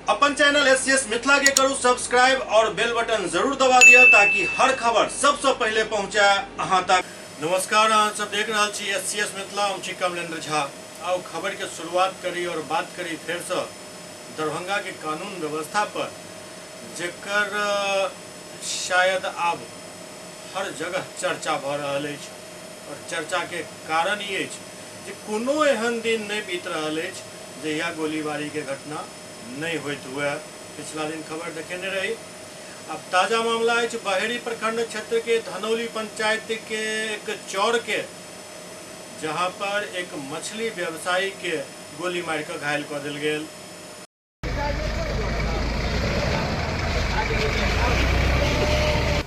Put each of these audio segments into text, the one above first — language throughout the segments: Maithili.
अपन चैनल एससीएस मिथिला के करू सब्सक्राइब और बेल बटन जरूर दबा दिया ताकि हर खबर सबसे पहले पहुंचे अहां तक। नमस्कार, अहाँ सब देख रहल छी एससीएस मिथिला, हम छी कमलेंद्र झा। आउ खबर के शुरुआत करी और बात करी फेर से दरभंगा के कानून व्यवस्था पर, जेकर शायद आब हर जगह चर्चा भ रहल अछि। और चर्चा के कारण ई अछि जे कोनो एहन दिन नहीं बीत रहल अछि जहिया गोलीबारी के घटना नहीं होइत हुए। पिछला दिन खबर देखेने रही। अब ताजा मामला अछि बहेड़ी प्रखंड क्षेत्र के धनौली पंचायत के एक चौर के, जहां पर एक मछली व्यवसायी के गोली मार के घायल कर दिल गेल।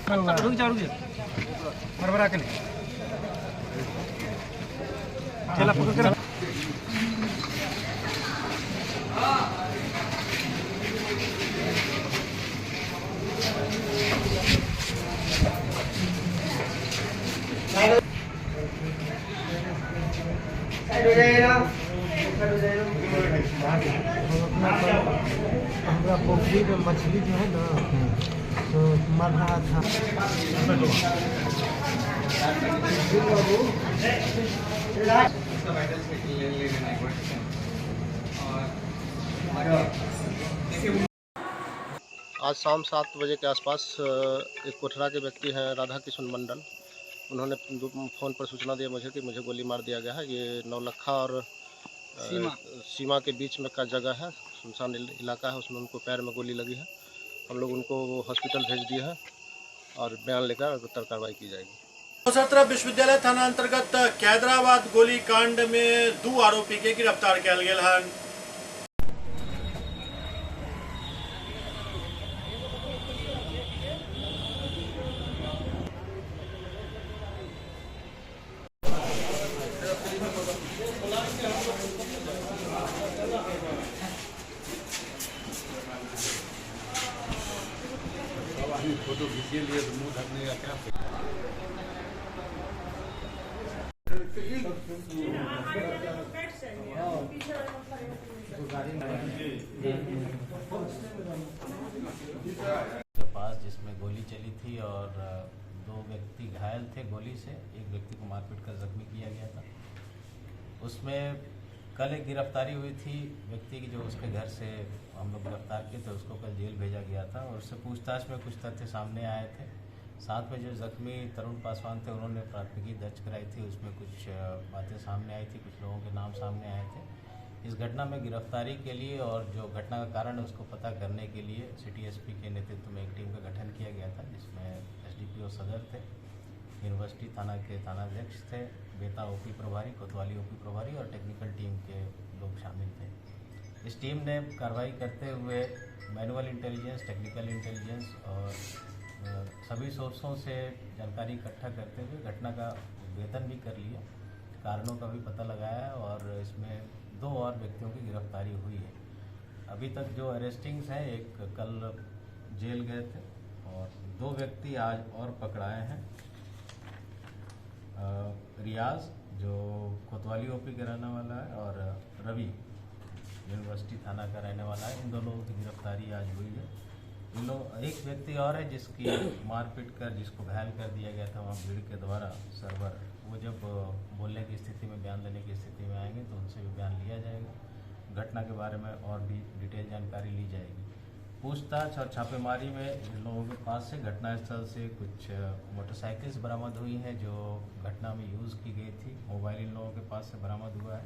रुक जा, रुक जा, बरबरा के नहीं चला पकड़ कर। साइड हो जाएगा, साइड हो जाएगा। हमरा पोखरी में मछली जो है ना तो मर रहा था। आज शाम 7 बजे के आसपास एक कोठरा के व्यक्ति हैं राधा किशन मंडल, उन्होंने फ़ोन पर सूचना दिया मुझे कि मुझे गोली मार दिया गया है। ये नौलखा और सीमा के बीच में का जगह है, सुनसान इलाका है, उसमें उनको पैर में गोली लगी है। हम लोग उनको हॉस्पिटल भेज दिए हैं और बयान लेकर उत्तर कार्रवाई की जाएगी। 17 विश्वविद्यालय थाना अंतर्गत कैदराबाद गोली कांड में 2 आरोपी के गिरफ्तार कयल गेल हन। फोटो खींच लिए तो मुंह ढकने का क्या। के पास जिसमें गोली चली थी और 2 व्यक्ति घायल थे गोली से, एक व्यक्ति को मारपीट कर जख्मी किया गया था। उसमें कल एक गिरफ्तारी हुई थी व्यक्ति की, जो उसके घर से हम लोग गिरफ्तार किए थे, उसको कल जेल भेजा गया था और उससे पूछताछ में कुछ तथ्य सामने आए थे। साथ में जो जख्मी तरुण पासवान थे उन्होंने प्राथमिकी दर्ज कराई थी, उसमें कुछ बातें सामने आई थी, कुछ लोगों के नाम सामने आए थे। इस घटना में गिरफ्तारी के लिए और जो घटना का कारण है उसको पता करने के लिए सिटी एसपी के नेतृत्व में एक टीम का गठन किया गया था, जिसमें एसडीपीओ सदर थे, यूनिवर्सिटी थाना के थानाध्यक्ष थे, बेता ओपी प्रभारी, कोतवाली ओपी प्रभारी और टेक्निकल टीम के लोग शामिल थे। इस टीम ने कार्रवाई करते हुए मैनुअल इंटेलिजेंस, टेक्निकल इंटेलिजेंस और सभी सोर्सों से जानकारी इकट्ठा करते हुए घटना का उद्भेदन भी कर लिया, कारणों का भी पता लगाया और इसमें 2 और व्यक्तियों की गिरफ्तारी हुई है। अभी तक जो अरेस्टिंग्स हैं, एक कल जेल गए थे और 2 व्यक्ति आज और पकड़ाए हैं। रियाज जो कोतवाली ओपी का रहने वाला है और रवि यूनिवर्सिटी थाना का रहने वाला है, इन 2 लोगों की गिरफ्तारी आज हुई है। इन लोग एक व्यक्ति और है जिसकी मारपीट कर जिसको घायल कर दिया गया था वहाँ भीड़ के द्वारा, सरवर, वो जब बोलने की स्थिति में, बयान देने की स्थिति में आएंगे तो उनसे भी बयान लिया जाएगा, घटना के बारे में और भी डिटेल जानकारी ली जाएगी। पूछताछ और छापेमारी में इन लोगों के पास से घटनास्थल से कुछ मोटरसाइकिल्स बरामद हुई हैं जो घटना में यूज़ की गई थी, मोबाइल इन लोगों के पास से बरामद हुआ है,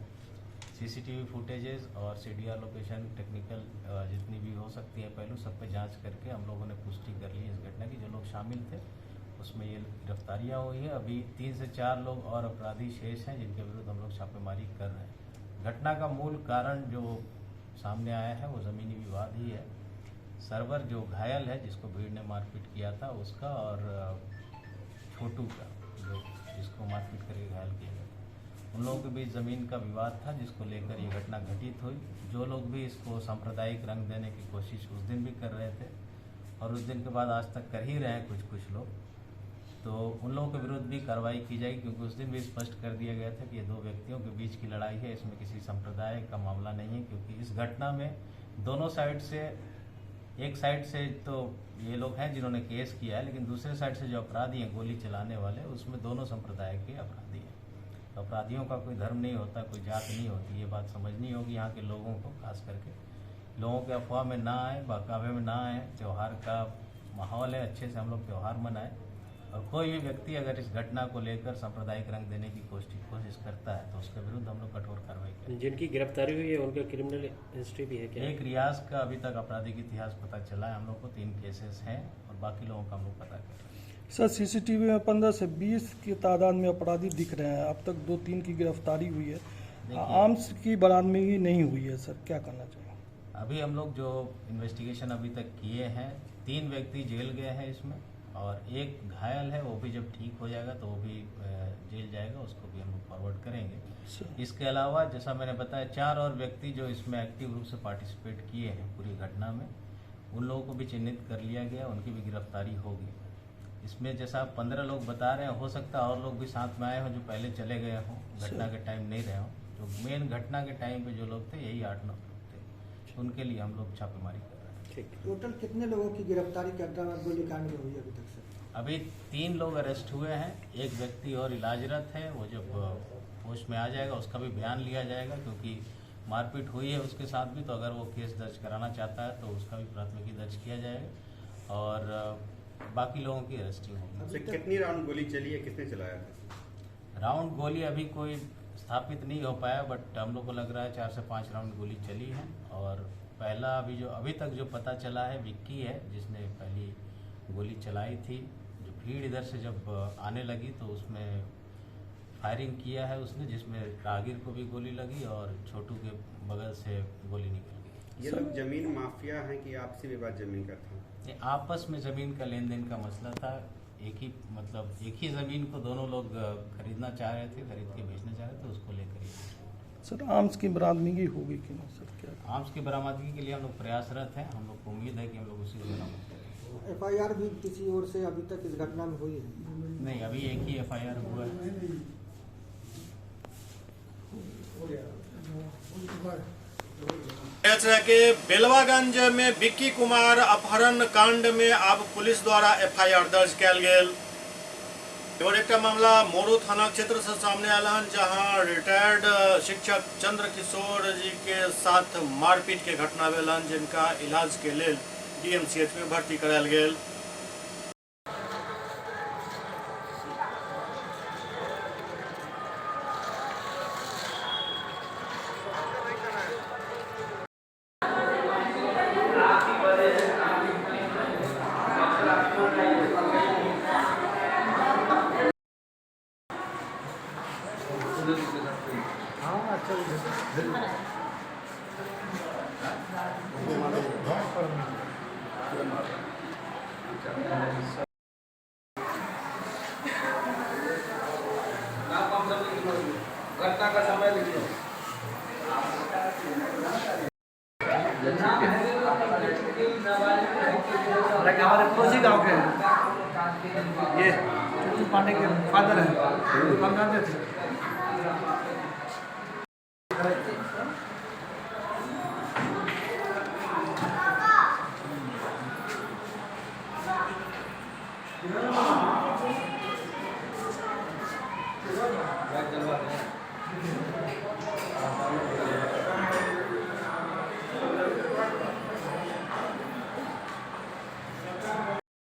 सीसीटीवी फुटेजेस और सीडीआर लोकेशन, टेक्निकल जितनी भी हो सकती है पहलू, सब पे जांच करके हम लोगों ने पुष्टि कर ली इस घटना की। जो लोग शामिल थे उसमें ये गिरफ्तारियां हुई हैं। अभी 3 से 4 लोग और अपराधी शेष हैं जिनके विरुद्ध हम लोग छापेमारी कर रहे हैं। घटना का मूल कारण जो सामने आया है वो ज़मीनी विवाद ही है। सरवर जो घायल है, जिसको भीड़ ने मारपीट किया था उसका, और छोटू का जो जिसको मारपीट करके घायल किया गया था, उन लोगों के बीच ज़मीन का विवाद था जिसको लेकर ये घटना घटित हुई। जो लोग भी इसको सांप्रदायिक रंग देने की कोशिश उस दिन भी कर रहे थे और उस दिन के बाद आज तक कर ही रहे हैं कुछ कुछ लोग, तो उन लोगों के विरुद्ध भी कार्रवाई की जाएगी, क्योंकि उस दिन भी स्पष्ट कर दिया गया था कि ये दो व्यक्तियों के बीच की लड़ाई है, इसमें किसी संप्रदाय का मामला नहीं है। क्योंकि इस घटना में दोनों साइड से, एक साइड से तो ये लोग हैं जिन्होंने केस किया है, लेकिन दूसरे साइड से जो अपराधी हैं गोली चलाने वाले, उसमें दोनों संप्रदाय के अपराधी हैं। तो अपराधियों का कोई धर्म नहीं होता, कोई जात नहीं होती। ये बात समझनी होगी यहाँ के लोगों को, खास करके लोगों के अफवाह में ना आए, बहकावे में ना आए। त्यौहार का माहौल है, अच्छे से हम लोग त्यौहार मनाएं। और कोई भी व्यक्ति अगर इस घटना को लेकर सांप्रदायिक रंग देने की कोशिश करता है तो उसके विरुद्ध हम लोग कठोर कार्रवाई करें। जिनकी गिरफ्तारी हुई है उनका क्रिमिनल हिस्ट्री भी है क्या? एक रियाज का अभी तक आपराधिक इतिहास पता चला है हम लोग को, 3 केसेस हैं और बाकी लोगों का हम लोग पता कर रहे हैं। सर, सीसीटीवी में 15 से 20 की तादाद में अपराधी दिख रहे हैं, अब तक 2-3 की गिरफ्तारी हुई है, आर्म्स की बरामदगी नहीं हुई है। सर, क्या करना चाहिए? अभी हम लोग जो इन्वेस्टिगेशन अभी तक किए हैं, 3 व्यक्ति जेल गए हैं इसमें और एक घायल है, वो भी जब ठीक हो जाएगा तो वो भी जेल जाएगा, उसको भी हम लोग फॉरवर्ड करेंगे। इसके अलावा जैसा मैंने बताया, 4 और व्यक्ति जो इसमें एक्टिव रूप से पार्टिसिपेट किए हैं पूरी घटना में, उन लोगों को भी चिन्हित कर लिया गया, उनकी भी गिरफ्तारी होगी। इसमें जैसा आप 15 लोग बता रहे हैं, हो सकता है और लोग भी साथ में आए हों जो पहले चले गए हों, घटना के टाइम नहीं रहे हों। जो मेन घटना के टाइम पे जो लोग थे, यही 8-9 लोग थे, उनके लिए हम लोग छापेमारी कर रहे हैं। टोटल कितने लोगों की गिरफ्तारी कैदराबाद गोलीकांड में हुई अभी तक सर? अभी 3 लोग अरेस्ट हुए हैं, एक व्यक्ति और इलाजरत है, वो जब होश में आ जाएगा उसका भी बयान लिया जाएगा, क्योंकि मारपीट हुई है उसके साथ भी, तो अगर वो केस दर्ज कराना चाहता है तो उसका भी प्राथमिकी दर्ज किया जाएगा और बाकी लोगों की अरेस्टिंग होगी। कितनी राउंड गोली चली है, किसने चलाया था? राउंड गोली अभी कोई स्थापित नहीं हो पाया, बट हम लोग को लग रहा है 4 से 5 राउंड गोली चली है। और पहला अभी जो अभी तक जो पता चला है विक्की है, जिसने पहली गोली चलाई थी। जो भीड़ इधर से जब आने लगी तो उसमें फायरिंग किया है उसने, जिसमें रागीर को भी गोली लगी और छोटू के बगल से गोली निकल गई। ये लोग जमीन माफिया हैं कि आपसी विवाद जमीन का था? ये आपस में ज़मीन का लेन then का मसला था। एक ही मतलब एक ही ज़मीन को दोनों लोग खरीदना चाह रहे थे, खरीद के बेचना चाह रहे थे, उसको लेकर ही। सर, आर्म्स की बरामदगी होगी कि नहीं सर? क्या आर्म्स की बरामदगी के लिए हम लोग प्रयासरत हैं, हम लोग को उम्मीद है कि हम लोग उसी को बरामद करेंगे। एफआईआर भी किसी ओर से अभी तक इस घटना में हुई है? नहीं, अभी एक ही एफआईआर हुआ है। के बेलवागंज में विक्की कुमार अपहरण कांड में अब पुलिस द्वारा एफआईआर दर्ज कयल गेल। और एक मामला मोरो थाना क्षेत्र से सामने आयल हन, जहां रिटायर्ड शिक्षक चंद्र किशोर जी के साथ मारपीट के घटना भेल हन, जिनका इलाज के लेल डीएमसीएच में भर्ती करायल गेल। घटना का समय लिखो। हमारे पड़ोसी गांव के हैं, ये चुटू पांडे के फादर हैं, हम जानते थे।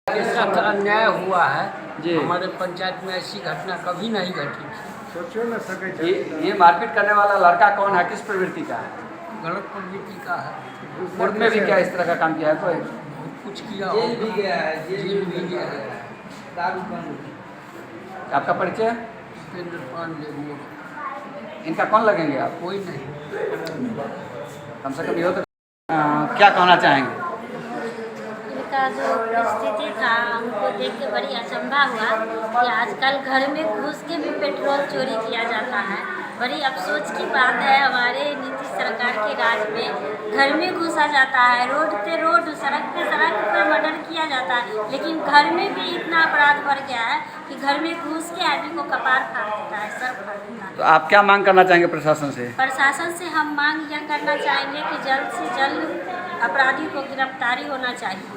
के साथ अन्याय हुआ है जी। हमारे पंचायत में ऐसी घटना कभी नहीं घटी थी। सोचो ना सके। ये मारपीट करने वाला लड़का कौन है, किस प्रवृत्ति का है? गलत प्रवृत्ति का है। पूर्व में भी क्या इस तरह का काम किया है? कोई बहुत कुछ किया, जेल भी गया है, जेल भी गया है, दारू बंद। आपका परिचय? उपेंद्र पांडे। इनका कौन लगेंगे आप? कोई नहीं। कम से कम ये हो तो क्या कहना चाहेंगे? इनका जो स्थिति था हमको देख के बड़ी अचंभा हुआ कि आजकल घर में घुस के भी पेट्रोल चोरी किया जाता है। बड़ी अफसोस की बात है। हमारे नीतीश सरकार के राज में घर में घुसा जाता है, रोड पे रोड, सड़क पे सड़क पर मर्डर किया जाता है, लेकिन घर में भी इतना अपराध बढ़ गया है कि घर में घुस के आदमी को कपार फाड़ देता है, सर फाड़ देता है। तो आप क्या मांग करना चाहेंगे प्रशासन से? प्रशासन से हम मांग यह करना चाहेंगे कि जल्द से जल्द अपराधी को गिरफ्तारी होना चाहिए।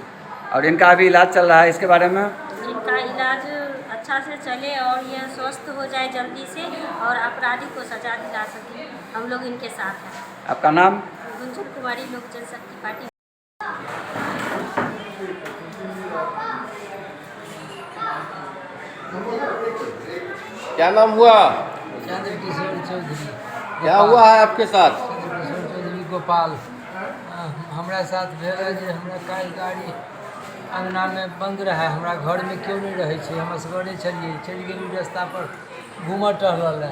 और इनका अभी इलाज चल रहा है, इसके बारे में? इनका इलाज अच्छा से चले और यह स्वस्थ हो जाए जल्दी से और अपराधी को सजा दिला सके। हम लोग इनके साथ हैं। आपका नाम? गुंजन कुमारी, लोक जनशक्ति पार्टी। क्या नाम हुआ? चंद्र किशोर चौधरी। क्या हुआ है आपके साथ? चंद्र किशोर चौधरी गोपाल। हमरा साथ भेल जे हमरा काल्हि गाड़ी अङ्गनामे बन्द रहै, हमरा घरमे केओ नहि रहै छै, हम असगरे छलियै। चलि गेली रस्ता पर घूमऽ टहलऽ लए,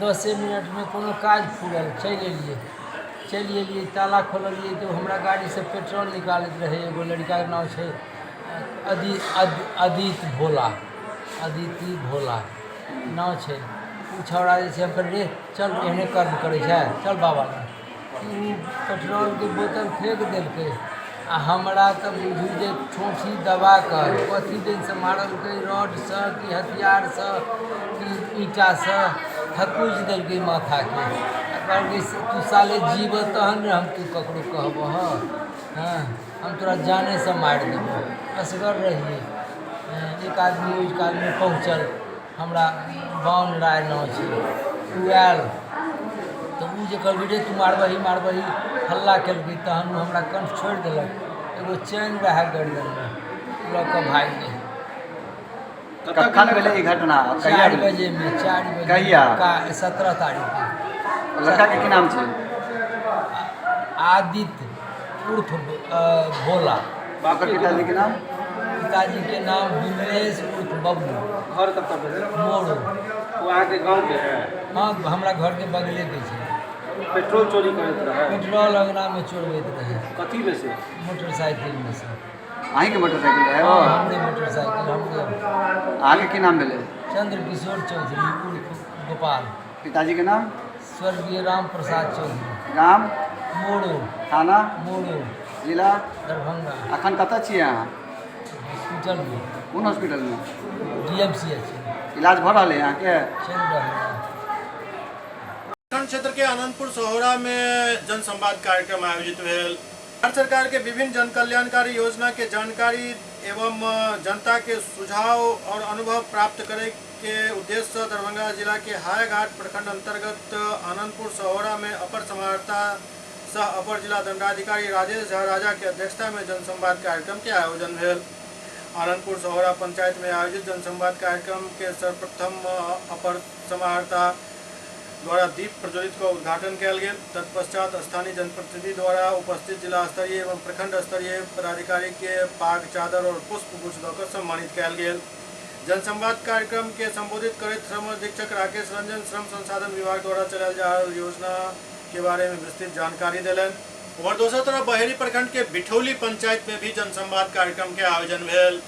10 मिनटमे कोनो काज फुरल, चलि एलियै। ताला खोललियै तऽ हमरा गाड़ीसँ पेट्रोल निकालैत रहै। एगो लड़िकाके नाम छै अदित भोला, अदिति भोला नाम छै। ओ छौड़ा जे छै, हम कहलियै, रे चल, एहने कर्म करै छै, चल बाबा लग। ओ पेट्रोलके बोतल फेंक देलकै आ हमरा तऽ बुझू जे ठोँठी दबा कऽ कथी दिनसँ मारलकै, रॉडसँ कि हथियारसँ कि ईंटासँ, थकुचि देलकै माथाके आ कहलकै, तू साले जीबह तहन ने हम तू ककरो कहबह। हँ, हम तोरा जानेसँ मारि देबौ। असगर रहियै। एक आदमी ओहि कालमे पहुँचल हमरा, बाउन राय नाम छै, ओ आयल तऽ ओ जे कहलकै, रे तू मारबही मारबही, हल्ला केलकै, तहन ओ हमरा कंठ छोड़ि देलक। एगो चैन रहए गर्दनमे, लऽ कऽ भागि गेल। कखन भेलै ई घटना? कहिया? 4 बजेमे, 4 बजे। कहिया? का 17 तारीखके। लड़का के की नाम छै? आदित्य उर्फ भोला। ओकर पिताजी के नाम? पिताजी के नाम विमलेश उर्फ बबलू। घर कतऽ भेल? मोरो। ओ अहाँके गाँवके है? हँ, हमरा घरके बगलेके छै। पेट्रोल चोरी करैत रहै? पेट्रोल अङ्गनामे चोरबैत रहै। कथीमे से? मोटरसाइकिलमे से। अहीँके मोटरसाइकिल रहै ओ? हँ, हमरे मोटरसाइकिल, हमरे। अहाँके की नाम भेलै? चंद्र किशोर चौधरी उर्फ गोपाल। पिताजी के नाम? स्वर्गीय राम प्रसाद चौधरी। गाम? मोरो। थाना? मोरो। जिला? दरभंगा। अखन कतऽ छियै अहाँ? हॉस्पिटलमे। कोन हॉस्पिटलमे? डीएमसीएच। इलाज भऽ रहल है अहाँके? चलि रहल है। प्रखंड क्षेत्र के आनंदपुर सहोरा में जनसंवाद कार्यक्रम आयोजित भेल। बिहार सरकार के विभिन्न जन कल्याणकारी योजना के जानकारी एवं जनता के सुझाव और अनुभव प्राप्त करे के उद्देश्य से दरभंगा जिला के हायाघाट प्रखंड अंतर्गत आनंदपुर सहोरा में अपर समाहर्ता सह अपर जिला दंडाधिकारी राजेश झा राजा के अध्यक्षता में जनसंवाद कार्यक्रम के आयोजन भेल। आनंदपुर सहोरा पंचायत में आयोजित जनसंवाद कार्यक्रम के सर्वप्रथम अपर समाहर्ता द्वारा दीप प्रज्वलित कऽ उद्घाटन कयल गेल। तत्पश्चात स्थानीय जनप्रतिनिधि द्वारा उपस्थित जिला स्तरीय एवं प्रखंड स्तरीय पदाधिकारी के पाग, चादर और पुष्प गुच्छ दऽ कऽ सम्मानित कयल गेल। जनसंवाद कार्यक्रम के संबोधित करैत श्रम अधीक्षक राकेश रंजन श्रम संसाधन विभाग द्वारा चलायल जा रहल योजना के बारे में विस्तृत जानकारी देलनि। और दोसर तरफ बहेरी प्रखंड के बिठौली पंचायत में भी जनसंवाद कार्यक्रम के आयोजन भेल।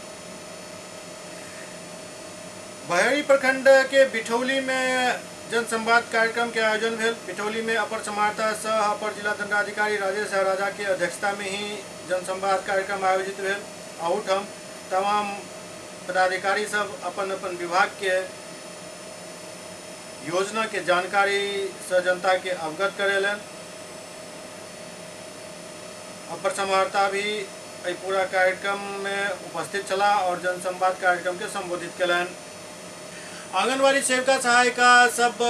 बहेरी प्रखंड के बिठौली में जनसंवाद कार्यक्रम के आयोजन भेल। बिठौली में अपर समाहर्ता सह अपर जिला दंडाधिकारी राजेश झा राजा के अध्यक्षता में ही जनसंवाद कार्यक्रम आयोजित भेल। अहुठाम तमाम पदाधिकारी सब अपन अपन विभाग के योजना के जानकारी से जनता के अवगत करेलनि। अपर समाहर्ता भी एहि पूरा कार्यक्रम में उपस्थित छलाह और जनसंवाद कार्यक्रम के संबोधित कयलनि। आंगनबाड़ी सेविका सहायिका सब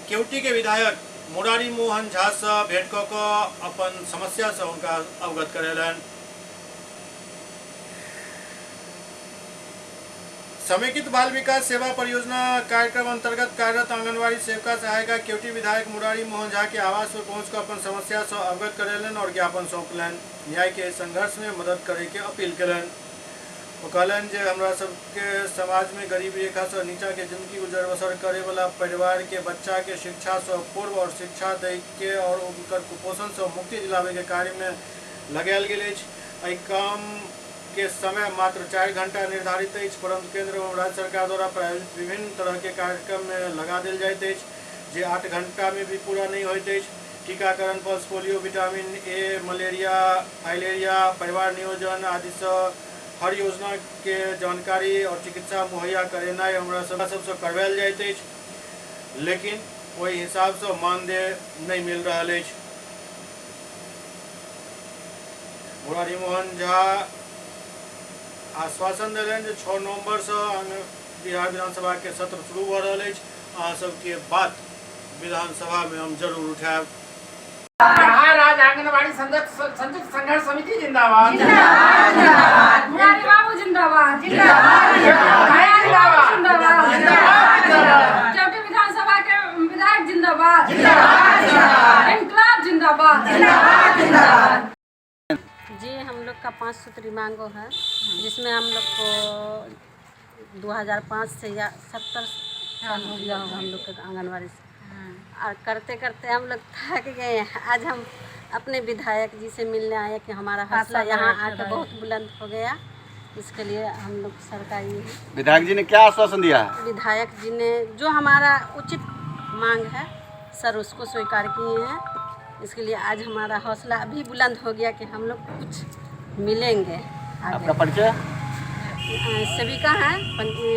केवटी के विधायक मुरारी मोहन झा से भेंट कऽ कऽ अपन समस्या से हुनका अवगत करेलनि। समेकित बाल विकास सेवा परियोजना कार्यक्रम अंतर्गत कार्यरत आंगनबाड़ी सेविका सहायिका केवटी विधायक मुरारी मोहन झा के आवास पर पहुंचकर अपन समस्या से अवगत करेलनि और ज्ञापन सौंपलनि। न्याय के संघर्ष में मदद करे के अपील कयलनि। ओ कहलनि जे हमरा सबके समाज में गरीबी रेखा से नीचा के जिंदगी गुजर बसर करे वाला परिवार के बच्चा के शिक्षा से पूर्व और शिक्षा दै के और उनकर कुपोषण से मुक्ति दिलावे के कार्य में लगायल गेल अछि। एहि काम के समय मात्र 4 घंटा निर्धारित अछि, परंतु केंद्र एवं राज्य सरकार द्वारा प्रायोजित विभिन्न तरह के कार्यक्रम में लगा देल जाइत अछि, जे 8 घंटा में भी पूरा नहीं होइत अछि। टीकाकरण, pulse polio, vitamin A, malaria, filaria, परिवार नियोजन आदिसँ हर योजनाके जानकारी और चिकित्सा मुहैया करेनाइ हमरा सबसँ करवायल जाइत अछि, लेकिन ओहि हिसाबसँ मानदेय नहि मिल रहल अछि। मुरारी मोहन झा आश्वासन देलनि जे 6 नवम्बरसँ बिहार विधानसभा के सत्र शुरू भऽ रहल अछि। अहाँ सबके बात विधानसभा में हम जरूर उठायब। बिहार राज्य आंगनबाड़ी संयुक्त संघर्ष समिति जिंदाबाद, जिंदाबाद, जिंदाबाद। मुरारी बाबू जिंदाबाद, जिंदाबाद, जिंदाबाद, जिंदाबाद, जिंदाबाद। केवटी विधानसभा के विधायक जिंदाबाद, जिंदाबाद, जिंदाबाद। इनकलाब जिंदाबाद, जिंदाबाद, जिंदाबाद। जी, हम लोग का 5 सूत्री मांगो है, जिसमें हम लोग को 2005 से या 70 साल हो गया होगा हम लोग के आंगनबाड़ी से, और करते करते हम लोग थक गए हैं। आज हम अपने विधायक जी से मिलने आए कि हमारा हौसला यहाँ आके बहुत बुलंद हो गया। इसके लिए हम लोग सरकारी विधायक जी ने क्या आश्वासन दिया है? विधायक जी ने जो हमारा उचित मांग है सर उसको स्वीकार किए हैं। इसके लिए आज हमारा हौसला अभी बुलंद हो गया कि हम लोग कुछ मिलेंगे। आपका परिचय? सेविका है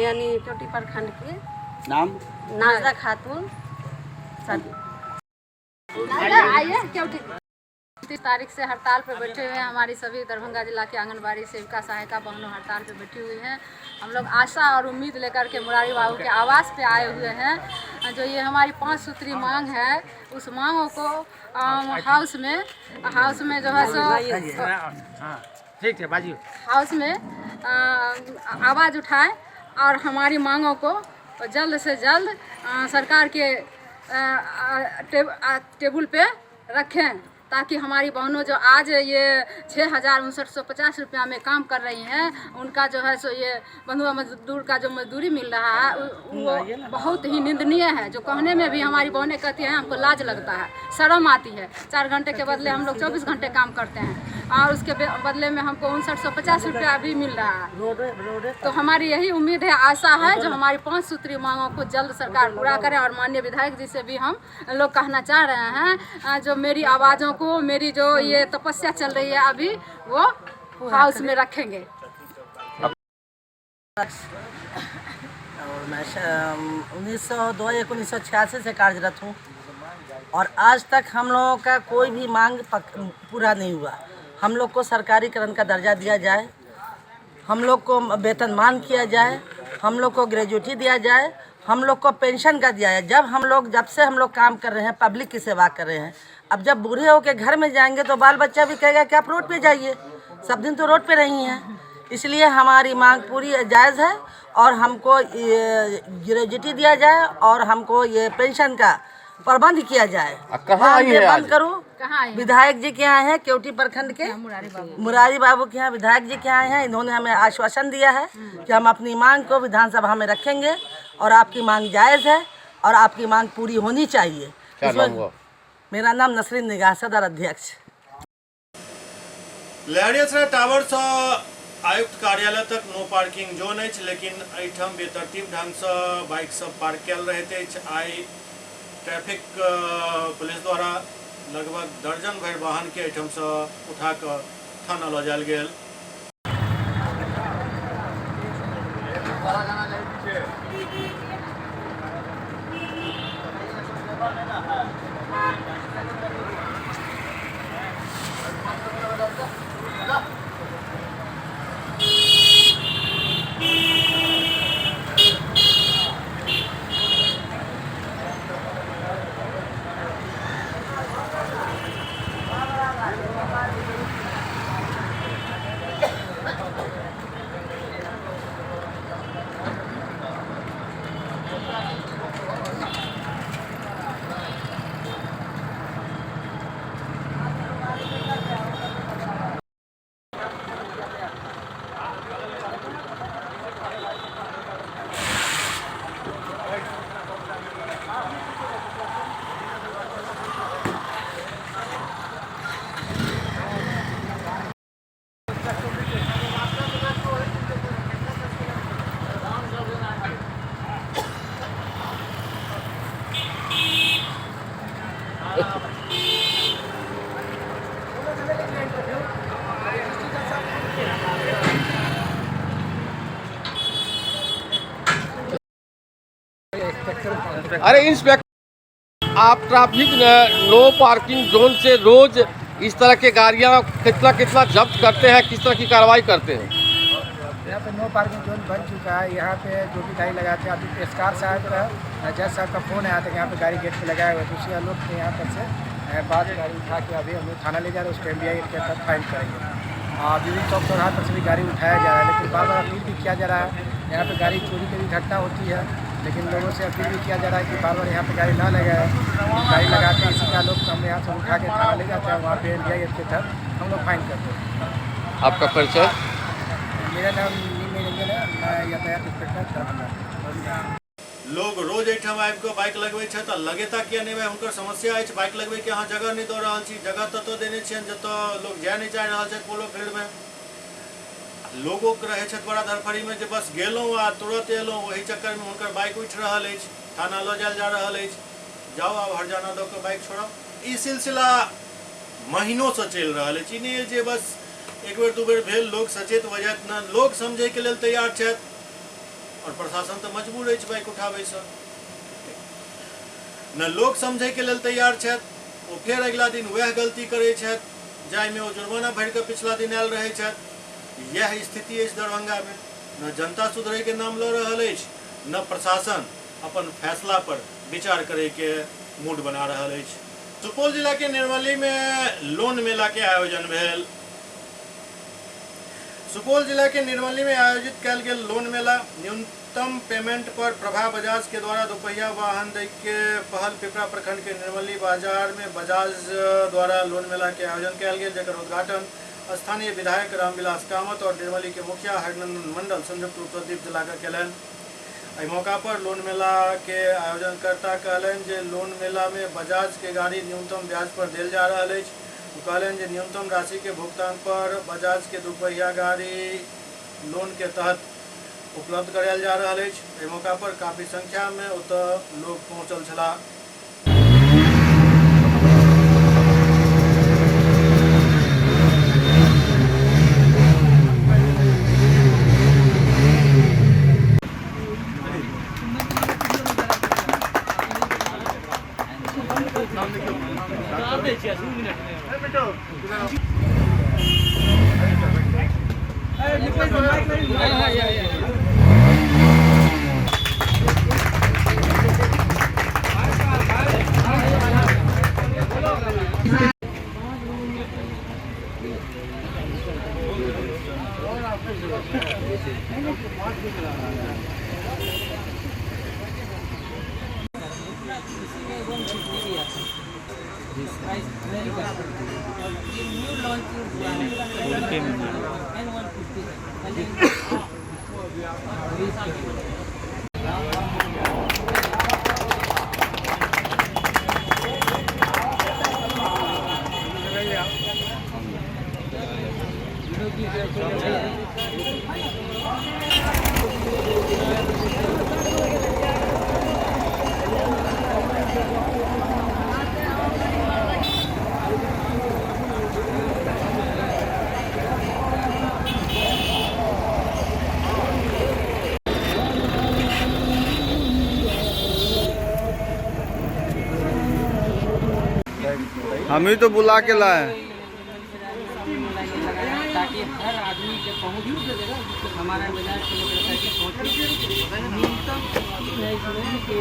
यानी चोटी प्रखंड के। नाम? नाजरा खातून। आइए केवटी। 30 तारीख से हड़ताल पे बैठे हुए हैं। हमारी सभी दरभंगा जिला के आंगनबाड़ी सेविका सहायिका बहनों हड़ताल पे बैठी हुई हैं। हम लोग आशा और उम्मीद लेकर के मुरारी बाबू के आवास पे आए हुए हैं। जो ये हमारी 5 सूत्री मांग है, उस मांगों को हाउस में जो है सो ठीक है बाजी हाउस में आवाज़ उठाए और हमारी मांगों को जल्द से जल्द सरकार के टेबल पे रखें, ताकि हमारी बहनों जो आज ये 6,5950 रुपया में काम कर रही हैं, उनका जो है सो ये बंधुआ मजदूर का जो मजदूरी मिल रहा है वो बहुत ही निंदनीय है। जो कहने में भी हमारी बहनें कहती हैं हमको लाज लगता है, शर्म आती है। 4 घंटे के बदले हम लोग 24 घंटे काम करते हैं और उसके बदले में हमको 5950 रुपया भी मिल रहा है। तो हमारी यही उम्मीद है, आशा है, जो हमारी 5 सूत्री मांगों को जल्द सरकार पूरा करे। और माननीय विधायक जी से भी हम लोग कहना चाह रहे हैं, जो मेरी आवाज़ों को, मेरी जो ये तपस्या चल रही है अभी, वो हाउस में रखेंगे। और मैं 1986 से कार्यरत हूँ और आज तक हम लोगों का कोई भी मांग पूरा नहीं हुआ। हम लोग को सरकारीकरण का दर्जा दिया जाए, हम लोग को वेतनमान किया जाए, हम लोग को ग्रेजुएटी दिया जाए, हम लोग को पेंशन का दिया जाए। जब से हम लोग काम कर रहे हैं, पब्लिक की सेवा कर रहे हैं, अब जब बूढ़े होके घर में जाएंगे तो बाल बच्चा भी कहेगा कि आप रोड पे जाइए, सब दिन तो रोड पे रही हैं। इसलिए हमारी मांग पूरी जायज़ है और हमको ग्रेजुएटी दिया जाए और हमको ये पेंशन का प्रबंध किया जाए। कहाँ आई है बंद करूँ? विधायक जी के यहाँ हैं, केवटी प्रखंड के मुरारी बाबू के यहाँ विधायक जी के यहाँ हैं। इन्होंने हमें आश्वासन दिया है कि हम अपनी मांग को विधानसभा में रखेंगे और आपकी मांग जायज़ है और आपकी मांग पूरी होनी चाहिए। क्या नाम हुआ? मेरा नाम नसरीन निगाह, सदर अध्यक्ष। लहरियासराय टावर से आयुक्त कार्यालय तक नो पार्किंग जोन अछि, लेकिन एहिठाम बेतरतीब ढंग से बाइक सब पार्क कयल रहैत अछि। आइ ट्रैफिक पुलिस द्वारा लगभग दर्जन भरि वाहन के एहिठाम से उठा कऽ थाना लऽ जायल गेल। अरे इंस्पेक्टर, आप ट्रैफिक नो पार्किंग जोन से रोज इस तरह के गाड़ियां कितना कितना जब्त करते हैं, किस तरह की कार्रवाई करते हैं? यहाँ पे नो पार्किंग जोन बन चुका है। यहाँ पे जो भी गाड़ी लगाते हैं, अभी एस्कार साहब का, जज साहब का फोन आया था कि यहाँ पे गाड़ी गेट पे लगाया हुआ है, तो उसी लोग ने यहाँ पर से बाद गाड़ी उठा के अभी हम लोग थाना ले जा रहे हैं, उसको एमबीआई के तहत फाइन करेंगे। विभिन्न चौक चौराहा पर से भी गाड़ी उठाया जा रहा है, लेकिन बार बार अपील भी किया जा रहा है। यहाँ पे गाड़ी चोरी की भी घटना होती है, लेकिन लोगों से अपील भी किया जा रहा है कि बार बार यहाँ पे गाड़ी ना लगाए। गाड़ी लगा के इसी का लोग हम यहाँ से उठा के थाना ले जाते हैं, वहाँ पे एमबीआई के तहत हम लोग फाइन करते हैं। आपका परिचय? मेरा नाम नीलमय रंजन है, मैं यातायात इंस्पेक्टर दरभंगा। लोग रोज एहिठाम आबि कऽ बाइक लगबै छथि आ लगेता किया नहि भाइ, हुनकर समस्या अछि बाइक लगबैके अहाँ जगह नहि दऽ रहल छी। जगह ततऽ देने छियनि जतऽ लोग जाय नहि चाहि रहल छथि। पोलो फील्डमे लोगोके रहै छथि बड़ा धड़फड़ीमे जे बस गेलहुँ आ तुरंत एलहुँ, ओहि चक्करमे हुनकर बाइक उठि रहल अछि, थाना लऽ जायल जा रहल अछि। जाउ आब हरजाना दऽ कऽ बाइक छोड़ाउ। ई सिलसिला महीनोसँ चलि रहल अछि। ई नहि जे बस एक बेर दू बेर भेल लोग सचेत भऽ जायत न, लोग समझैके लेल तैयार छथि और प्रशासन तऽ मजबूर अछि बाइक उठाबैसँ न। लोग समझैके लेल तैयार छथि, ओ फेर अगिला दिन वएह गलती करै छथि जाहिमे ओ जुर्माना भरि कऽ पिछला दिन आयल रहै छथि। यह स्थिति अछि दरभंगामे। न जनता सुधरैके नाम लऽ रहल अछि, न प्रशासन अपन फैसला पर विचार करैके मूड बना रहल अछि। सुपौल जिला के निर्मली में लोन मेला के आयोजन भेल। सुपौल जिला के निर्मली में आयोजित कयल गेल लोन मेला न्यूनतम पेमेंट पर प्रभा बजाज के द्वारा दोपहिया वाहन दै के पहल। पिपरा प्रखंड के निर्मली बाजार में बजाज द्वारा लोन मेला के आयोजन कयल गेल, जकर उद्घाटन स्थानीय विधायक रामविलास कामत और निर्मली के मुखिया हरिनंदन मंडल संयुक्त रूप से दीप जलाकर केलनि। एहि मौका पर लोन मेला के आयोजनकर्ता कहलनि जे लोन मेला में बजाज के गाड़ी न्यूनतम ब्याज पर देल जा रहल अछि। ओ कहलनि जे न्यूनतम राशि के भुगतान पर बजाज के दुपहिया गाड़ी लोन के तहत उपलब्ध करायल जा रहल अछि। एहि मौका पर काफी संख्या में ओतऽ लोग पहुंचल छलाह। हम ही तो बुला के लाए। ताकि हर आदमी के पहुँच हमारा बाजार के मोटरसाइकिल पहुँचे। न्यूनतम है इसमें कि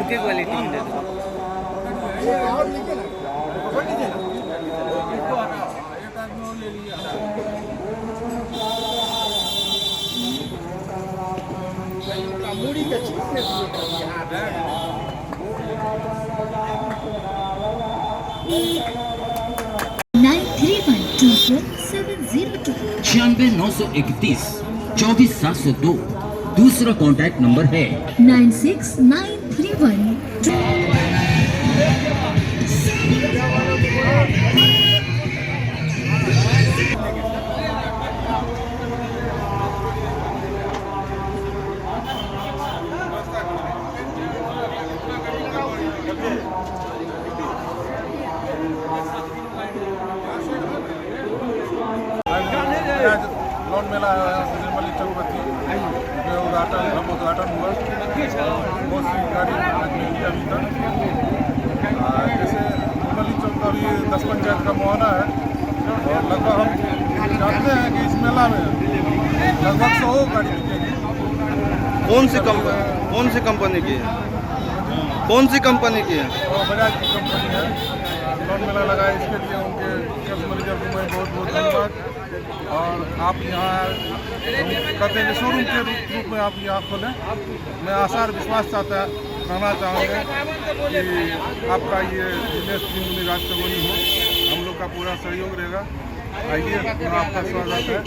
के क्वालिटी में दे दो। 93124702. 98 931 24 702 दूसरा कॉन्टैक्ट नंबर है 96931। लोन मेला है निर्मली चौपति जो उद्घाटन हम उद्घाटन हुआ, बहुत सी गाड़ी आज मिली अभी तक। जैसे निर्मली चौक का भी 10 पंचायत का मुहाना है और लगभग हम जानते हैं कि इस मेला में लगभग 100 गाड़ी बिकेगी। कौन सी कंपनी की है? कौन सी कंपनी की है? और बजाज की कंपनी है। लोन मेला लगा है, इसके लिए उनके सेल्स मैनेजर को मैं बहुत बहुत धन्यवाद। और आप यहाँ कहते हैं शोरूम के रूप में आप यहाँ खोलें, मैं आशा और विश्वास चाहता कहना चाहूँगा कि आपका ये बिजनेस दिन दुनी रात चौगुनी हो, हम लोग का पूरा सहयोग रहेगा। आइए, आपका स्वागत है।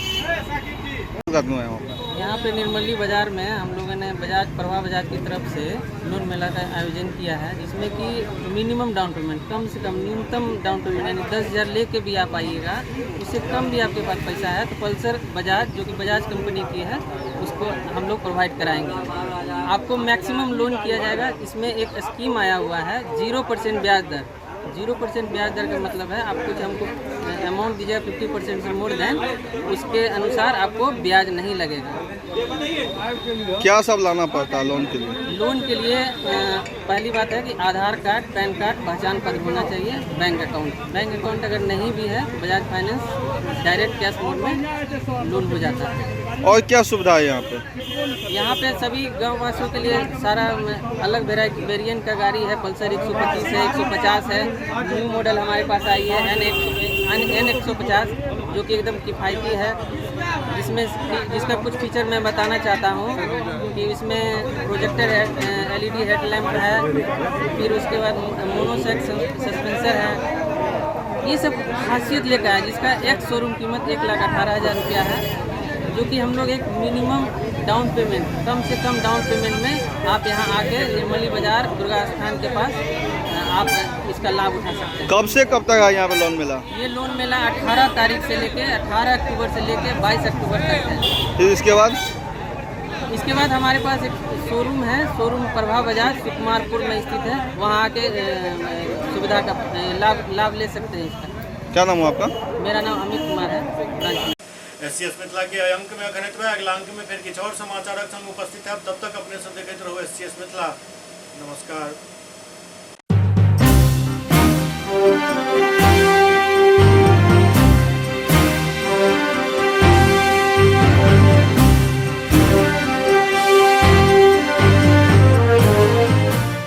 यहाँ पे निर्मली बाज़ार में हम लोगों ने बजाज प्रभा बजाज की तरफ से लोन मेला का आयोजन किया है, जिसमें कि मिनिमम डाउन पेमेंट, कम से कम न्यूनतम डाउन पेमेंट यानी 10,000 लेके भी आप आइएगा, उससे कम भी आपके पास पैसा है तो पल्सर बजाज जो कि बजाज कंपनी की है उसको हम लोग प्रोवाइड कराएंगे। आपको मैक्सिमम लोन किया जाएगा। इसमें एक स्कीम आया हुआ है 0% ब्याज दर। 0% ब्याज दर का मतलब है आप कुछ हमको अमाउंट दीजिएगा 50% से मोर देन, उसके अनुसार आपको ब्याज नहीं लगेगा। क्या सब लाना पड़ता है लोन के लिए? लोन के लिए पहली बात है कि आधार कार्ड, पैन कार्ड, पहचान पत्र होना चाहिए, बैंक अकाउंट। बैंक अकाउंट अगर नहीं भी है Bajaj finance direct cash mode में लोन हो जाता है। और क्या सुविधा है यहाँ पे? यहाँ पे सभी गाँव वासियों के लिए सारा अलग वेराइटी वेरिएंट का गाड़ी है। पल्सर 125 है, 150 है, न्यू मॉडल हमारे पास आई है एन 150 जो कि एकदम किफ़ायती है, जिसमें जिसका कुछ फीचर मैं बताना चाहता हूँ कि इसमें प्रोजेक्टर है, एलईडी हेडलैम्प है, फिर उसके बाद मोनोसेक सस्पेंसर है। ये सब खासियत लेकर आया, जिसका एक शोरूम कीमत 1,18,000 रुपया है, जो कि हम लोग एक मिनिमम डाउन पेमेंट, कम से कम डाउन पेमेंट में आप यहाँ आके निर्मली बाज़ार दुर्गा स्थान के पास आप इसका लाभ उठा सकते हैं। कब से कब तक है यहाँ पे लोन मेला? ये लोन मेला 18 तारीख से लेके 18 अक्टूबर से लेके 22 अक्टूबर तक है। फिर इसके बाद? इसके बाद हमारे पास एक शोरूम है, शोरूम प्रभा बाजार सुकुमारपुर में स्थित है, वहाँ आके सुविधा का लाभ ले सकते हैं इसका। क्या नाम हुआ आपका? मेरा नाम अमित कुमार है। एससीएस मिथिला के अंक में अखन एतबे, अगला अंक में फिर किछु और समाचारक संग उपस्थित है। तब तक अपने सब देखैत रहू एससीएस मिथिला। नमस्कार।